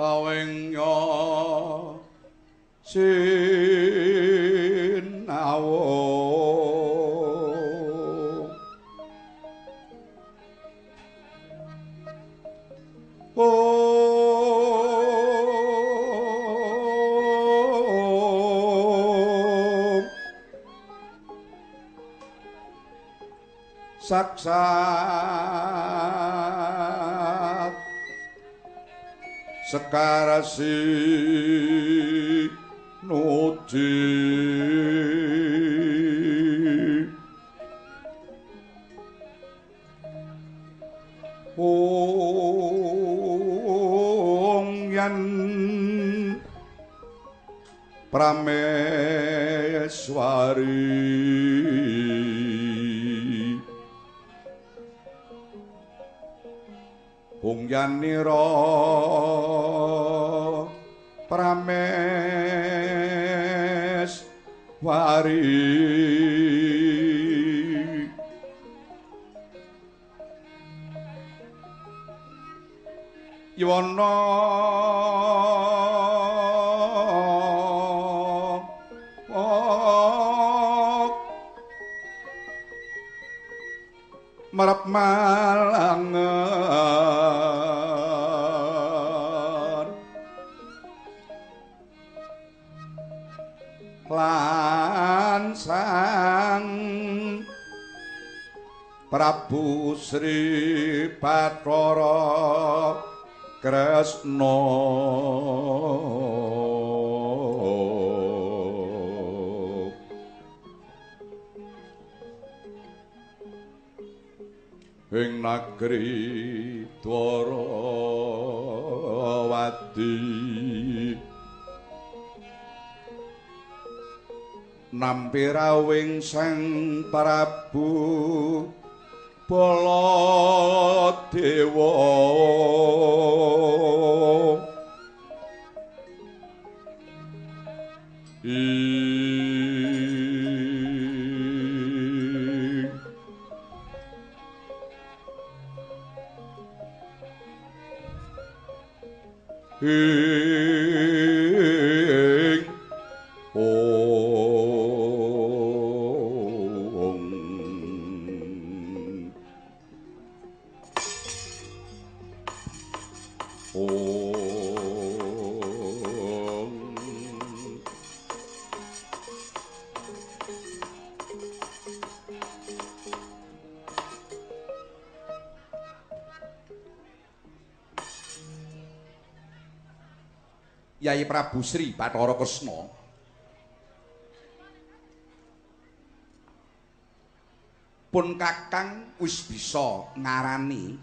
Tawengya sinawo Om Saksat Sekarasi Nuji Om Yan Prameswari Om Yanira Prameswari Yuwana Merep malangan lan Sang Prabu Sri Bathara Kresna ing nagri Dwarawati nampi rawuhing Sang Prabu Baladewa ing Om Om Yai Prabu Sri Bathara Kresna pun kakang wis bisa ngarani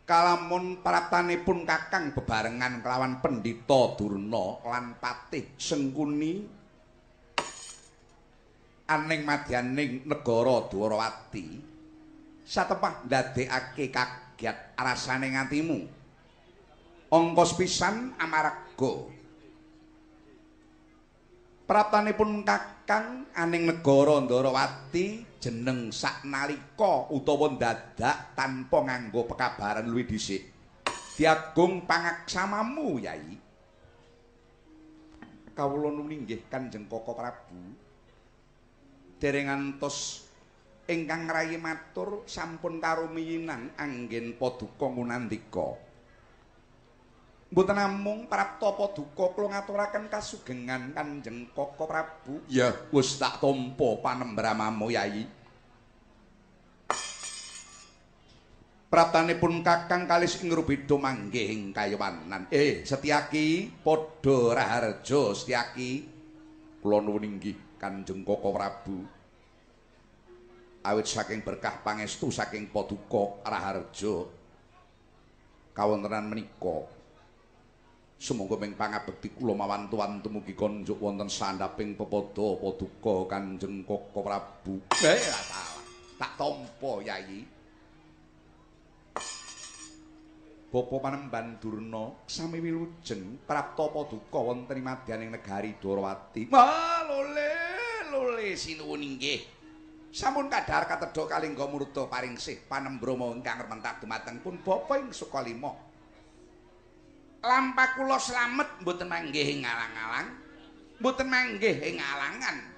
kalamun praptanipun kakang bebarengan kelawan Pendhita Durna lan Patih Sengkuni aning madyaning negara Dwarawati satepah ndadekake kaget rasane atimu ongkos pisan amarga praptanipun kakang aning negara Ndharawati jeneng saknalika utawa dadak tanpa nganggo pekabaran luwih dhisik diagung pangaksamamu Yai. Kawula nuwun inggih Kanjeng Koko Prabu dereng ngantos ingkang rayi matur sampun karumiyinan anggen paduka ngunandika. Mboten namung prapta paduka kula ngaturaken kasugengan Kanjeng Koko Prabu. Ya wis tak tampa panembramamu Yai. Praptanipun kakang kalis ing rubeda manggih ing kayawanan. Setyaki padha raharja Setyaki. Kula nuwun inggih Kanjeng Koko Prabu. Awit saking berkah pangestu saking paduka raharja kawontenan menika. Sumangga ming pangabekti kula mawantu-wantu mugi konjuk wonten sandhaping pepada paduka Kanjeng Koko Prabu. Salah. Tak tampa Yai. Bapa Panembahan Durna sami wilujeng prapta paduka wonten ing madyaning negari Dwarawati. Wah, lole, lole sinuwun inggih. Sampun kadhar katedha kalingga murda paringsih panembrama ingkang rementak dumateng pun bapa ing Sukalima. Lampah kula slamet mboten manggih ing alang-alang, mboten manggih ing alangan.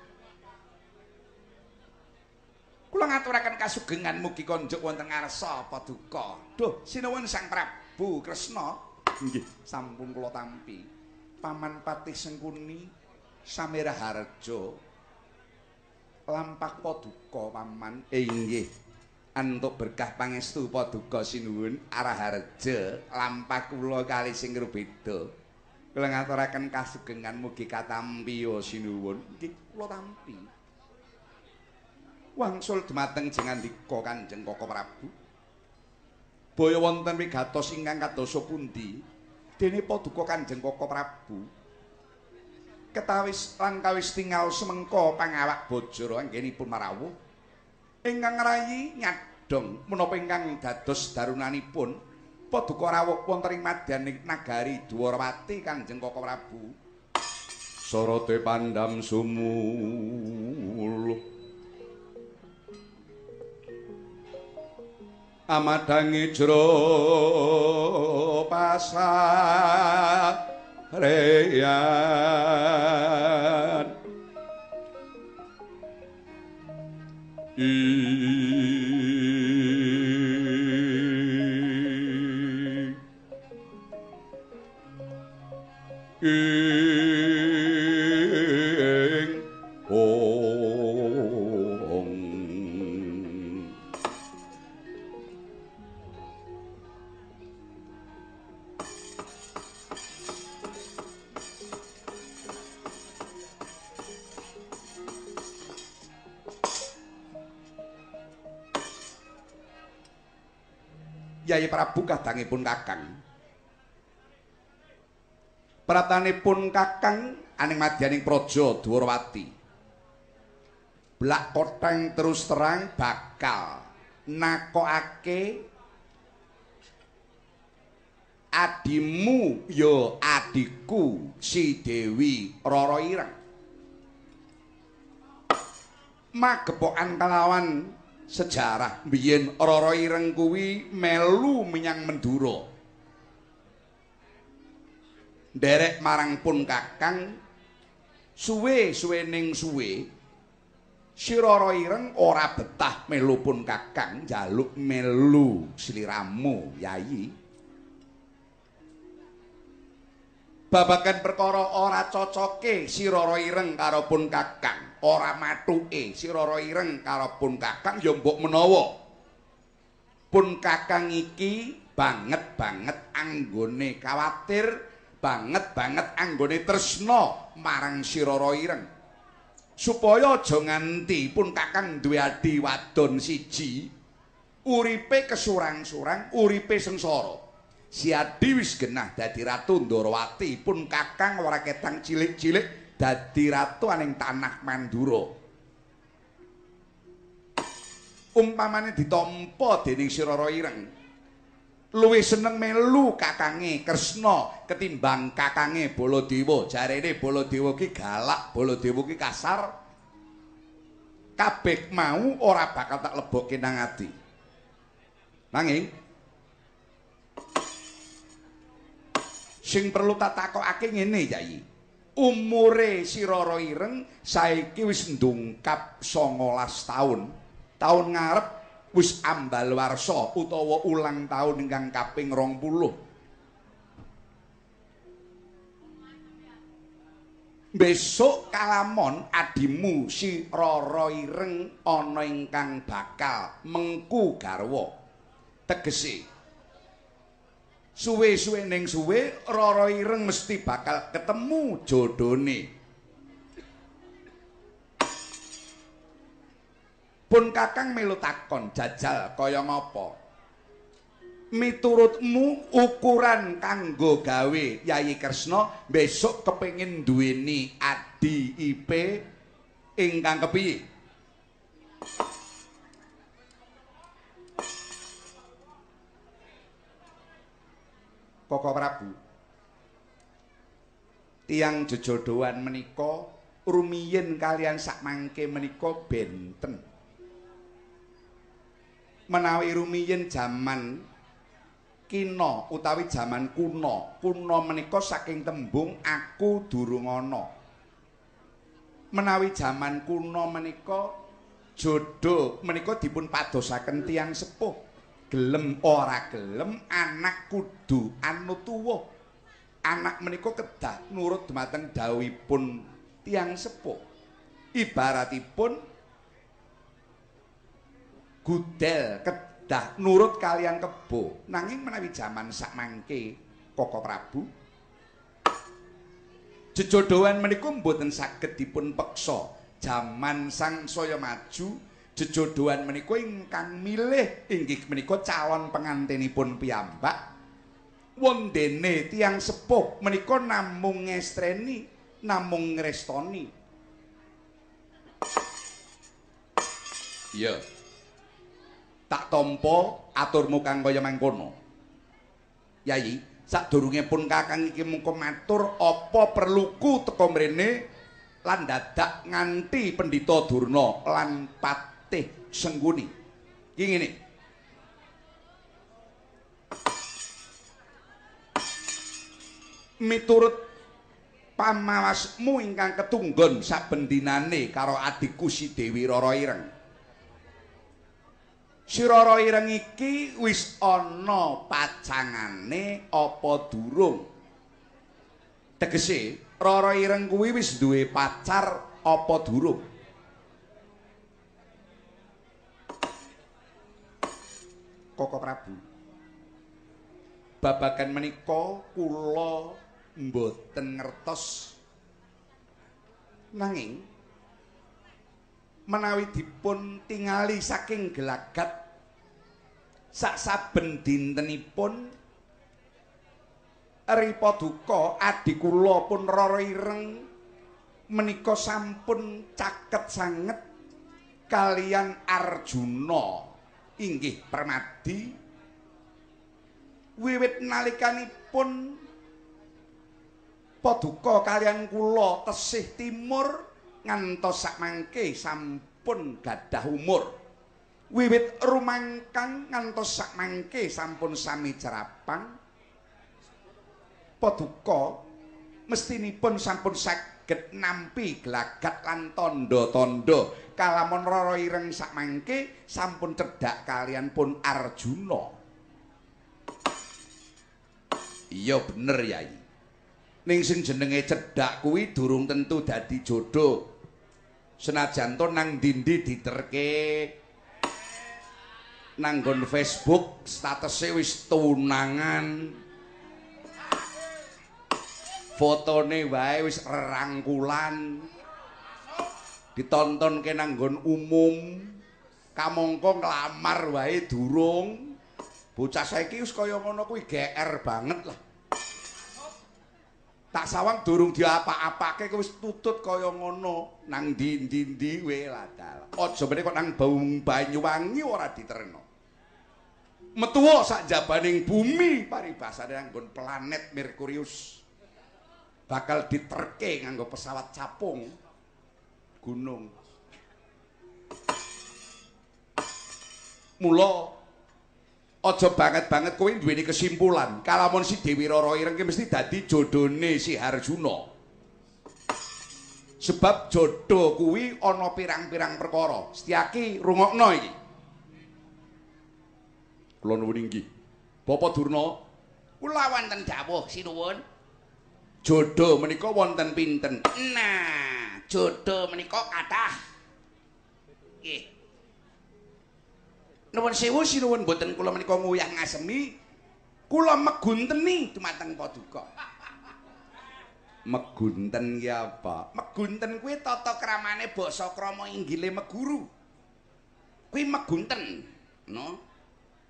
Kula ngaturaken kasugengan mugi konjuk wonten ngarsa paduka. Duh, sinuwun Sang Prabu Kresna. Nggih, sampun kula tampi. Paman Patih Sengkuni Samiraharja. Lampah paduka paman. Inggih. Antuk berkah pangestu paduka sinuwun Araharja lampah kula kali sing rubeda. Kula ngaturaken kasugengan mugi katampi ya sinuwun. Nggih, kula tampi. Wangsul dumateng jengandika Kanjeng Koko Prabu. Baya wonten wigatos ingkang kadosa pundi? Dene paduka Kanjeng Koko Prabu. Ketawis lan kawis tingal semengka pangawak bojora anggenipun marawuh. Ingkang ngrayi nyadong menapa ingkang dados darunanipun paduka rawuh wonten ing madyaning nagari Dwarawati Kanjeng Koko Prabu. Sorote pandam sumuluh amadangi jero pasareyan ing ong. Yai Prabu kadangipun Kakang. Pratanipun Kakang aning madyaning praja Dwarawati. Blak koteng terus terang bakal nakokake adimu ya adiku si Dewi Rara Ireng. Magepokan kelawan sejarah biyen Rara Ireng kuwi melu menyang Mendura. Nderek marang pun Kakang suwe-suwe ning suwe si Rara Ireng ora betah melu pun Kakang njaluk melu sliramu Yayi. Babagan perkara ora cocoke si Rara Ireng karo pun Kakang, ora mathuke si Rara Ireng karo pun Kakang ya mbok menawa pun Kakang iki banget-banget anggone kawatir, banget-banget anggone tresna marang si Rara Ireng. Supaya aja nganti pun Kakang duwe adi wadon siji, uripe kesurang-surang, uripe sengsara. Si adi wis genah dadi ratu Ndorowati, pun Kakang ora ketang cilik-cilik dadi ratu aning tanah Mandura. Umpamane ditampa dening si Rara Ireng, luwih seneng melu kakange Kresna ketimbang kakange Baladewa. Jarene Baladewa ki galak, Baladewa ki kasar. Kabeh mau ora bakal tak lebokke nang ati. Nanging sing perlu tak takokake ngene, Yai. Umure si Rara Ireng saiki wis ndungkap 19 taun. Taun ngarep wis ambal warsa utawa ulang taun ingkang kaping 20. Besok kalamon adimu si Rara Ireng ana ingkang bakal mengku garwa. Tegese suwe-suwe ning suwe Rara Ireng mesti bakal ketemu jodone. Pun Kakang melu takon jajal kaya ngapa? Miturutmu ukuran kanggo gawe Yayi Kresna besok kepengin duweni adi IP ingkang kepiye? Koko Prabu, tiyang jejodohan menika rumiyin kalian sakmangke menika benten. Menawi rumiyin jaman kina utawi jaman kuno. Kuno menika saking tembung aku durung ana. Menawi jaman kuno menika jodoh menika dipun padosaken tiyang sepuh. Gelem ora gelem anak kudu anut tuwuh. Anak menika kedah nurut dumateng dawuhipun tiyang sepuh. Ibaratipun gudel kedah nurut kalian kebo. Nanging menawi jaman sakmangke Koko Prabu, jejodohan menika mboten saged dipun peksa. Jaman sangsaya maju, jejodohan menika ingkang milih inggih menika calon pengantinipun piyambak. Wondene tiyang sepuh menika namung ngestreni, namung ngrestoni. Iya. Tak tampa aturmu kang kaya mangkono. Yayi, sadurunge pun kakang iki mungko matur apa perluku teka mrene lan dadak nganti Pendhita Durna lan Patih Sengkuni. Iki ngene. Miturut pamawasmu ingkang ketunggon saben dinane karo adikku si Dewi Rara Ireng. Si Rara Ireng iki wis ana pacangane apa durung? Tegese Rara Ireng kuwi wis duwe pacar apa durung? Koko Prabu, babagan menika kula mboten ngertos. Nanging menawi dipun tingali saking gelagat sak saben dintenipun ripa duka adi kula pun Rara Ireng menika sampun caket sanget kalian Arjuna inggih Permadi. Wiwit nalikanipun paduka kalian kula tesih timur ngantos sakmangke sampun gadah umur. Wiwit rumangkang ngantos sakmangke sampun sami jerapang. Paduka mestinipun sampun saged nampi gelagat lan tandha-tandha kalamun Rara Ireng sakmangke sampun cedhak kalian pun Arjuna. Iya bener Yai. Ning sing jenenge cedhak kuwi durung tentu dadi jodoh. Senajan to nang ndi-ndi diterke. Nang nggon Facebook statuse wis tunangan. Fotone wae wis rerangkulan. Ditontonke nang nggon umum. Kamangka nglamar wae durung. Bocah saiki wis kaya ngono kuwi GR banget lah. Tak sawang durung diapa-apake wis tutut kaya ngono nang ndi-ndi we ladal. Aja meneh kok nang Banyuwangi ora diterno. Metuwa sak jabaning bumi paribasane nang nggon planet Merkurius. Bakal diterke nganggo pesawat capung gunung. Mula aja banget-banget kowe duweni kesimpulan kalamun si Dewi Rara Ireng ki mesti dadi jodhone si Arjuna. Sebab jodoh kuwi ana pirang-pirang perkara. Setyaki rungokno iki. Kula nuwun inggih. Bapak Durna, kula wonten dawuh sinuwun. Jodoh menika wonten pinten? Nah, jodoh menika kathah. Nggih. Nuwun sewu sinuwun mboten kula menika nguyah ngasemi, kula megunteni dumateng paduka. Megunten ki apa? Megunten kuwi tata kramane basa krama inggile meguru. Kuwi megunten, no.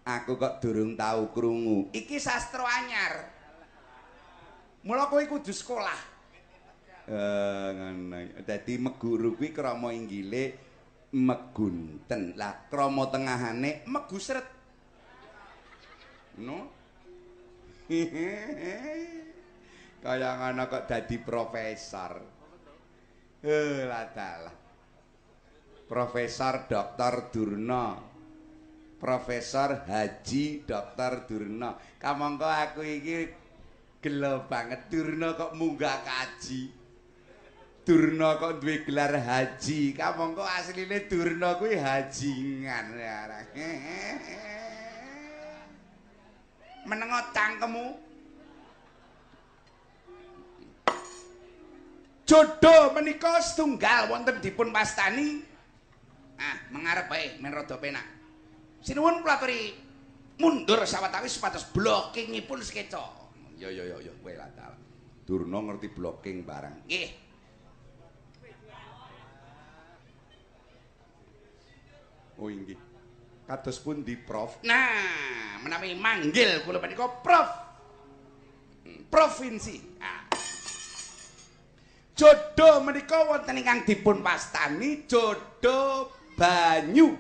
Aku kok durung tau krungu. Iki sastra anyar. Mula kowe kudu sekolah. Ngono. Dadi meguru kuwi krama inggile megunten. Lah krama tengahane megusret. No. Kaya ngono kok dadi profesor. Lah dalah. Profesor Dr. Durna. Profesor Haji Dr. Durna. Kamangka aku iki gelo banget Durna kok munggah kaji. Durna kok duwe gelar haji. Kamangka asline Durna kuwi hajingan. Menengo cangkemmu. Jodoh menika setunggal wonten dipun wastani. Ah, mengarep bae men rada penak. Sinuwun kula aturi mundur sawetawis supados blockingipun sekeca. Ya ya ya ya kowe lah dalah. Durna ngerti blocking barang. Nggih. Oh inggih. Kados pundi, Prof? Nah, menawi manggil kula menika Prof. Provinsi. Ah. Jodoh menika wonten ingkang dipun wastani jodoh banyu.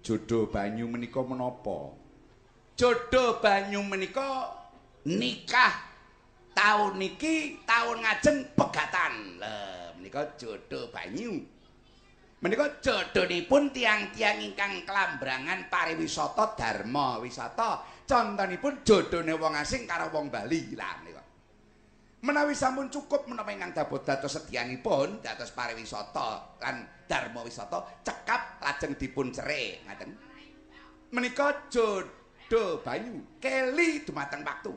Jodoh banyu menika menapa? Jodoh banyu menika nikah taun niki taun ngajeng pegatan. Lha menika jodoh banyu. Menika jodhonipun tiang-tiang ingkang klambrangan pariwisata dharma wisata. Contonipun jodhone wong asing karo wong Bali. Lah menika. Menawi sampun cukup menapa ingkang dados dados sedyanipun dados pariwisata lan dharma wisata cekap lajeng dipun cere ngaten. Menika jodoh banyu keli dumateng waktu.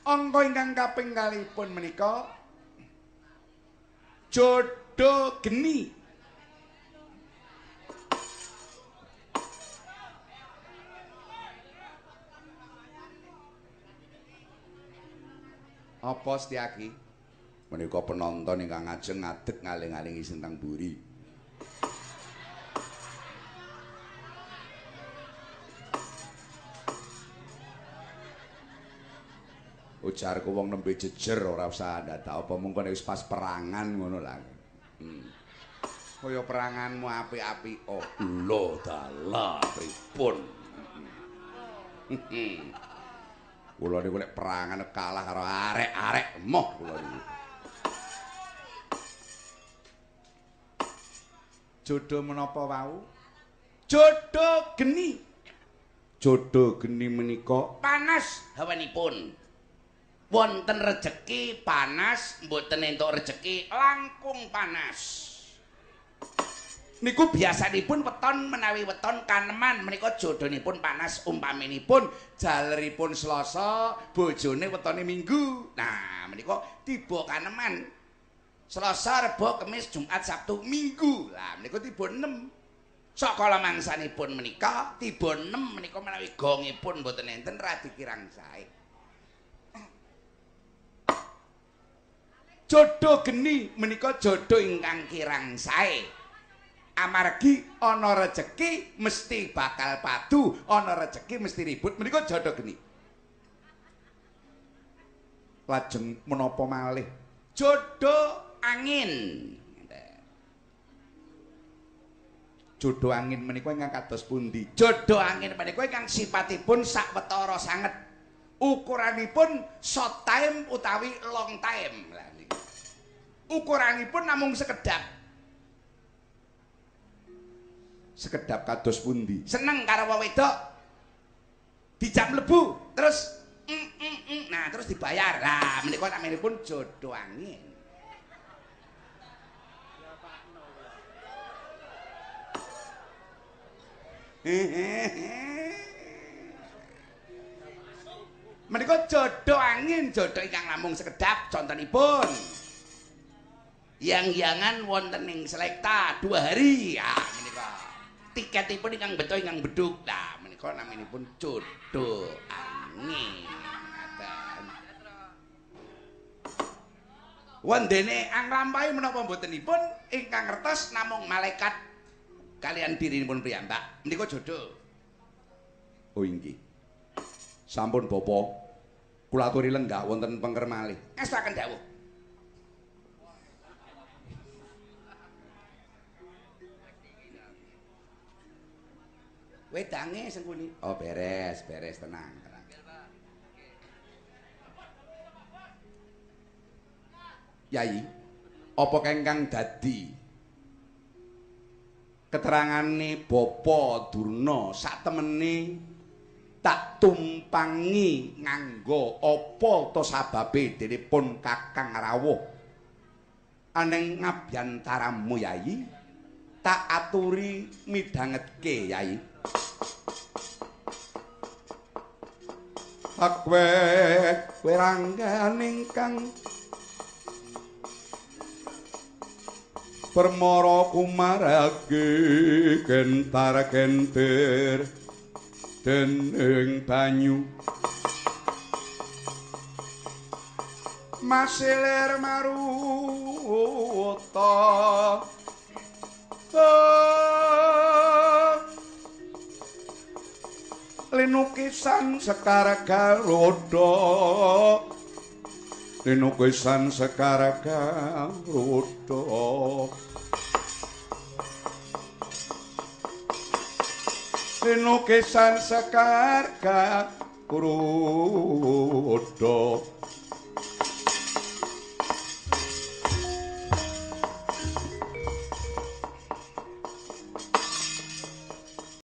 Angka ingkang kaping kalihipun menika jodoh geni. Apa Setyaki? Menika penonton ingkang ngajeng ngadeg ngaling-alingi sentang buri. Ujarku wong nembe jejer ora usah ndadak apa mungko nek wis pas perangan ngono lah. Kaya peranganmu apik-apik. Oh, lho dalah pripun. Kula niku nek perangan kalah karo arek-arek moh kula niku. Jodoh menapa wau? Jodoh geni. Jodoh geni menika panas hawanipun. Wonten rejeki panas, mboten entuk rejeki langkung panas. Niku biasanipun weton menawi weton kaneman menika jodhonipun panas umpaminipun jaleripun Selasa, bojone wetone Minggu. Nah, menika tiba kaneman. Selasa, Rebo, Kamis, Jumat, Sabtu, Minggu. Lah menika tiba 6. Sakala mangsanipun menika tiba 6 menika menawi gongipun mboten enten radi kirang sae. Jodoh geni menika jodoh ingkang kirang sae. Amargi ana rejeki mesti bakal padu, ana rejeki mesti ribut menika jodoh geni. Lajeng menapa malih? Jodoh angin. Jodoh angin menika ingkang kados pundi? Jodoh angin menika ingkang sipatipun sawetara sanget. Ukuranipun short time utawi long time. Lah niku. Ukuranipun namung sekedap. Sekedap kados pundi? Seneng karo wong wedok dijak mlebu terus nah terus dibayar. Lah menika naminipun jodoh angin. Menika jodoh angin, jodoh ingkang namung sekedap. Contonipun yang-yangan wonten ing Selekta 2 hari. Ah menika tiketipun ingkang beto ingkang beduk. Lah menika naminipun jodoh angin. Ngaten. Wondene anglampahi menapa mbotenipun ingkang ngertos namung malaikat kalian dirinipun piyambak. Menika jodoh. Oh inggih. Sampun Bapak, kula aturi lenggah wonten pengker malih. Ngestaken dawuh. Wedange Sengkuni. Oh beres, beres, tenang, tenang. Yai, apa kengkang dadi Keterangane Bapa Durna satemene tak tumpangi nganggo apa ta sababe denipun Kakang rawuh aneng ngabyantaramu Yayi, tak aturi midhangetke Yayi. Akwe weranggan ingkang permara kumaragi gentar gentir dening banyu masilir maruta linukisan sekar garuda, linukisan sekar garuda, linukisan sekar garuda.